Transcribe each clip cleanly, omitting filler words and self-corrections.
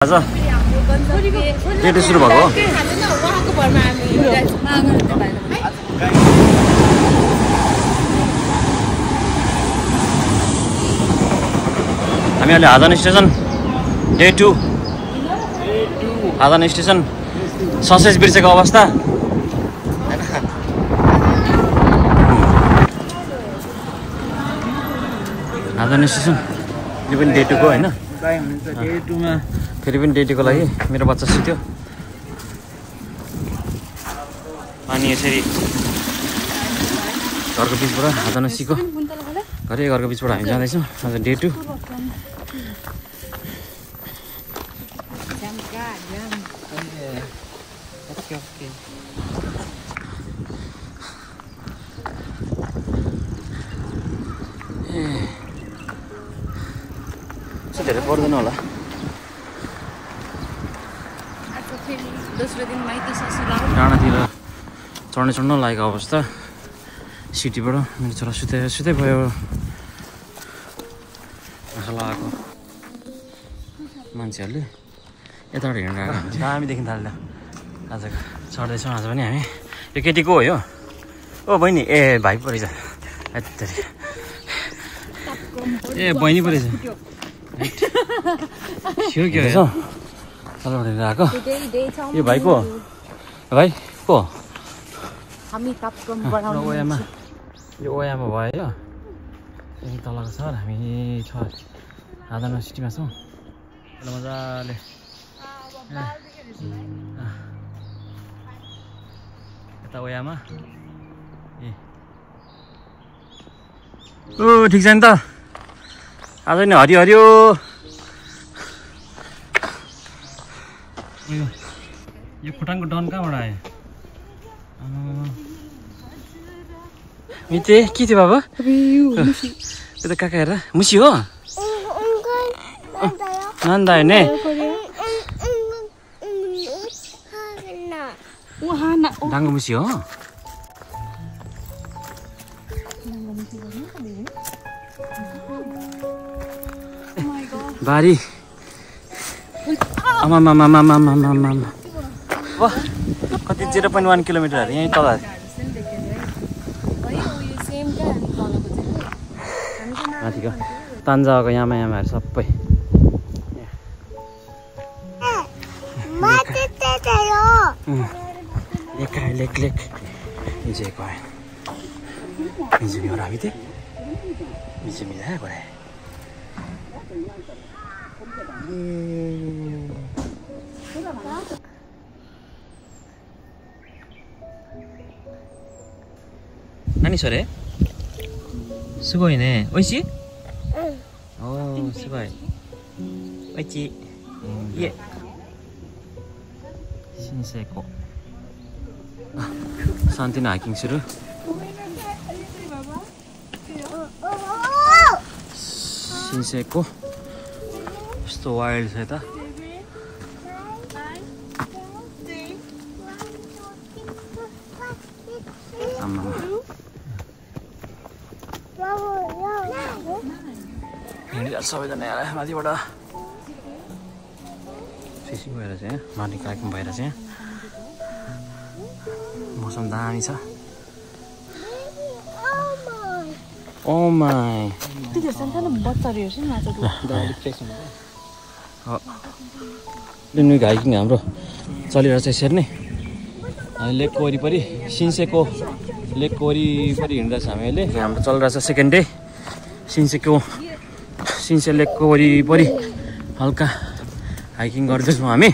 आज डेट सुरु भएको हामी अहिले आदान स्टेसन डे 2 आदान स्टेसन ससेज बिर्सेको अवस्था आदान स्टेसन यो पनि डे 2 को हैन फेरि पनि डे 2 को लागि मेरो बच्चा सुत्यो पानी यसरी घरको बिचबाट आदान सिको घरै घरको बिचबाट हामी जाँदैछौँ आज डे 2 धेरै पर्दैन होला डाँडातिर चढ्ने चढ्न लागेको अवस्था सिटीबाट मेरो छोरा सुतै भयो आँखा लगाएको मान्छेहरूले यताबाट हिँडेर आएको हामी देखिन थाल्यो आज चढ्दैछौँ आज पनि हामी यो केटीको हो यो ओ बहिनी ए भाइ परेछ ए बहिनी परेछ के हो तलबाट आएको यो भाइ को भाइ को यो ओयामा भयो यही तलको छ हामी छ आदामा सिटीमा छौँ मजाले यता ओयामा ए ओ ठिक छ नि त आज नि हरियो हरियो यो खोटाङको डन कहाँबाट आयो मिते के थियो बाबा त्यो त काका हेर मुसी हो नन्दा हो नि डाङ्गो मुसी हो बारी कति 0.1 किलोमिटर यहीँ तल माथिको तान्जाको यामाहरू सबै लेक हिजेको हिजो हामी थिएँ बिच मिलायो गरे何それすごいねおいしいおーすごいおいしいいえ新生湖サンティナハイキングする新生湖Still wild छ त सबैजना यहाँ माथिबाट फिसिङ भएर चाहिँ माथि कार्यक्रम भएर चाहिँ मौसम दामी छ ओ माई हाइकिङ हाम्रो चलिरहेछ यसरी नै लेकको वरिपरि सिन्सेको लेकको वरिपरि हिँड्दैछ हामी अहिले हाम्रो चलिरहेछ सेकेन्ड डे सिन्से लेकको वरिपरि हल्का हाइकिङ गर्दैछौँ हामी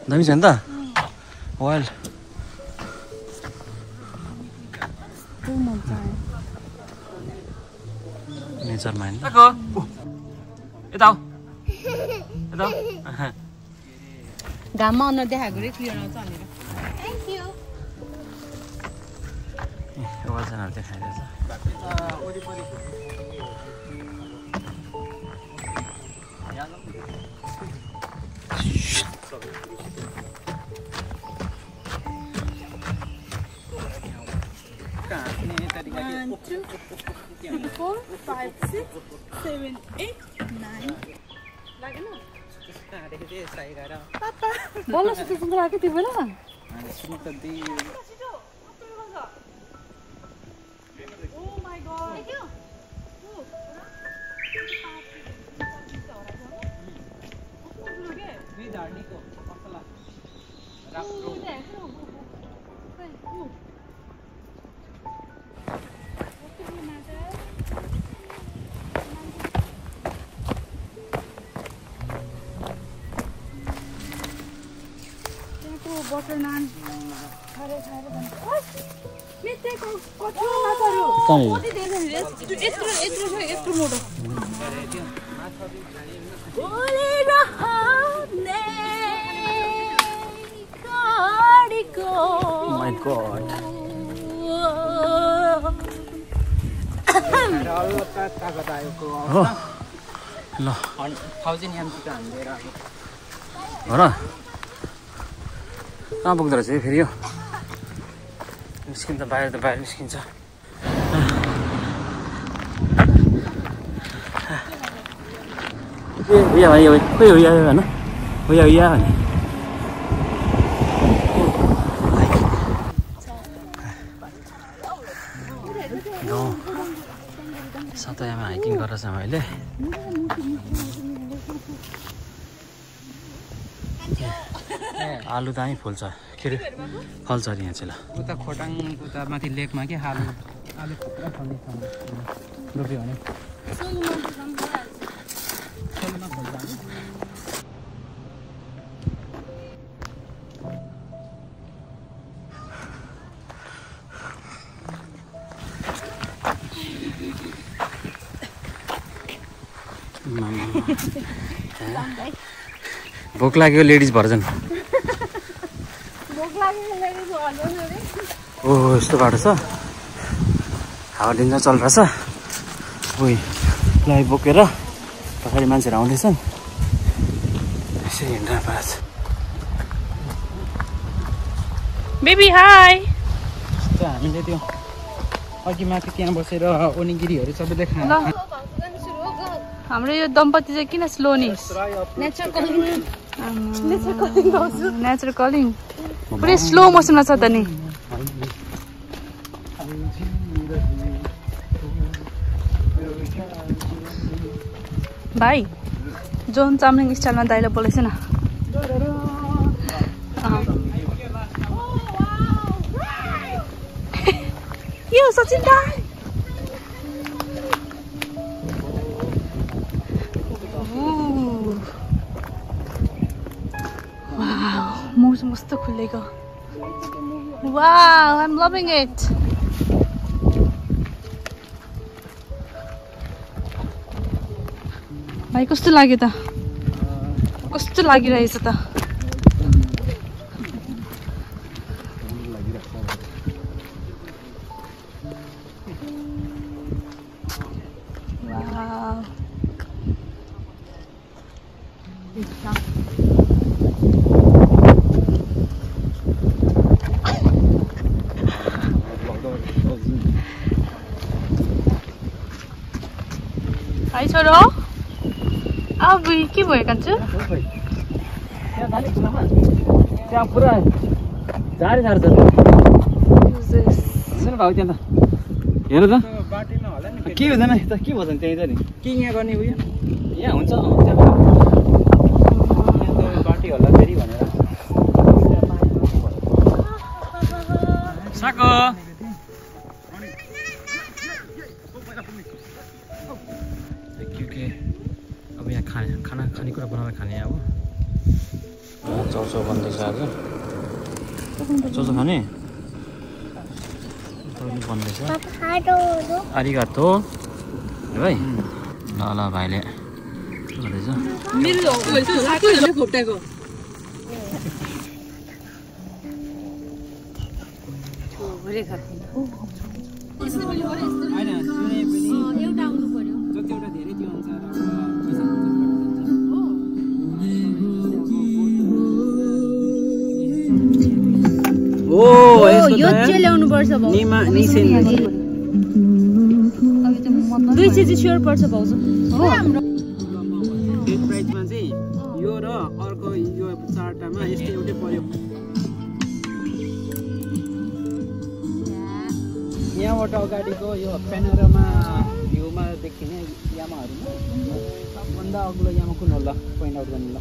दामी छ नि त वाइल्ड नेचरमा नि यता घाममा अनुहार देखाएको रे क्लियर आउँछ भनेर थ्याङ्क यू देखाइरहेछ 4, 5, 6, 7, 8, 9. लागेन? पापा बोल सुत्नु सुत्नु लाग्यो त्यो बेला? Oh my god. Thank butter naan. Metteko kotro matharu. Kati देख्नु यत्रो मोटो. Oh my god. ल 1000 mg त हान्दिएर हो र कहाँ पुग्दो रहेछ फेरि यो निस्किन्छ बाहिर निस्किन्छ हुया भाइ खोइ हुया भन हुया भने सतयामा हाइकिङ गरेर छ मैले आलु दामी फुल्छ के अरे फल्छ अरे यहाँ चाहिँ ल उता खोटाङ उता माथि लेकमा के आलु पुरा फल्ने रोप्यो भने भोक लाग्यो लेडिज भर्जन ओहो यस्तो बाटो छ हावा डेन्जर चलिरहेछ उही लाई बोकेर पछाडि मान्छेहरू आउँदैछन् यसरी हिँड्न पाछ बेबी हाई हामीले त्यो अघि माथि त्यहाँ बसेर ओनिगिरीहरू सबैले खान्छ हाम्रो यो दम्पति चाहिँ किन स्लो नि नेचर कलिङ पुरै स्लो मोसनमा छ त नि भाइ जोन चामलिङ स्टाइलमा दाइले बोलेछ न यो सचिन दाइ मौसम कस्तो खुलेको wow I am loving it भाइ कस्तो लाग्यो त कस्तो लागिरहेछ त हाई छोरो अब के भयो कान्छु त्यहाँ पुरा झारी छ भाउ त्यहाँ त हेर त के हुँदैन त के भयो त्यहीँ त नि के यहाँ गर्ने उयो यहाँ हुन्छ त्यहाँ बाटी होला फेरि भनेर साको अब यहाँ खानेकुरा बनाएर खाने अब चौचौ बन्दैछ आज चौचौ खाने बन्दैछ आरिगातो भाइ ल ल भाइले गर्दैछ एउटा आउनु पर्यो जतिवटा धेरै त्यो अनुसार यो चाहिँ ल्याउनु पर्छ भाउ निमा निसेन 200 चाहिँ स्योर पर्छ भाउजू हो हाम्रो बेड प्राइसमा चाहिँ यो र अर्को यो चारटामा यस्तै एउटै पर्यो यहाँबाट अगाडिको यो पेनोरामा भ्यूमा देखिने यामाहरूमा सबभन्दा अग्लो यामा कुन होला पोइन्ट आउट गर्नु ल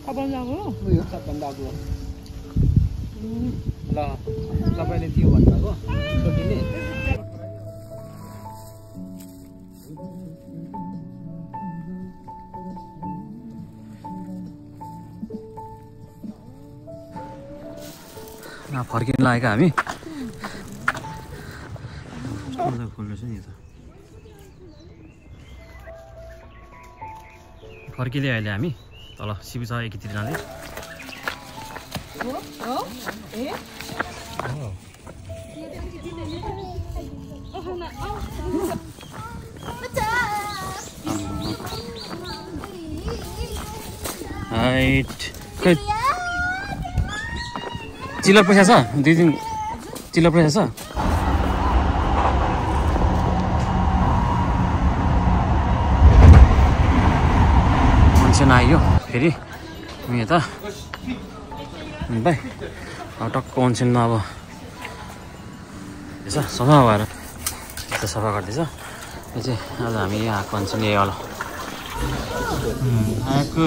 सबभन्दा अग्लो उयो सबभन्दा अग्लो ल तपाईँले त्यो भन्नुभएको छोटीले फर्किन लागेको हामी खोल्नु छ नि त फर्किँदै अहिले हामी तल शिव छ एकीतिर जाँदै चिल्लर पैसा छ 2 दिन चिल्लर पैसा छ मान्छे नआयो फेरि यता भाइ अब टक्क ओन्छेनमा अब यसो सफा भएर यस्तो सफा गर्दैछ यो चाहिँ आज हामी यहाँ आएको ओन्छेन यही होला आएको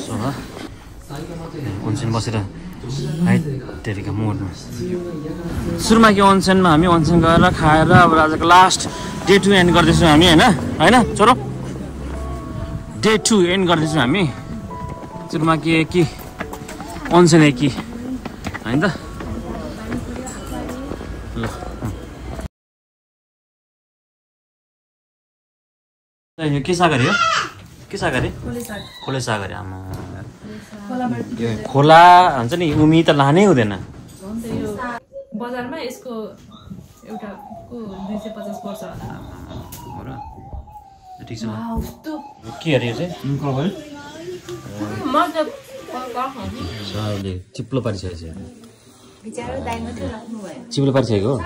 सफा ओन्छेन बसेर हाइटेरिका मोडमा सुरुमा कि ओन्छेनमा हामी ओन्छेन गएर खाएर अब आजको लास्ट डे 2 एन्ड गर्दैछौँ हामी होइन छोरो डे 2 एन्ड गर्दैछौँ हामी सुरुमा कि ओन्छेन कि होइन त ल यो के सागरी हो के सागरी खोले सागरी आमा यो खोला हुन्छ नि उमी त लानै हुँदैन बजारमा यसको एउटा को 250 पर्छ होला ठिक छ के अरे यो चाहिँ चिप्लो पारिसकेको छ चिप्लो पारिसकेको हो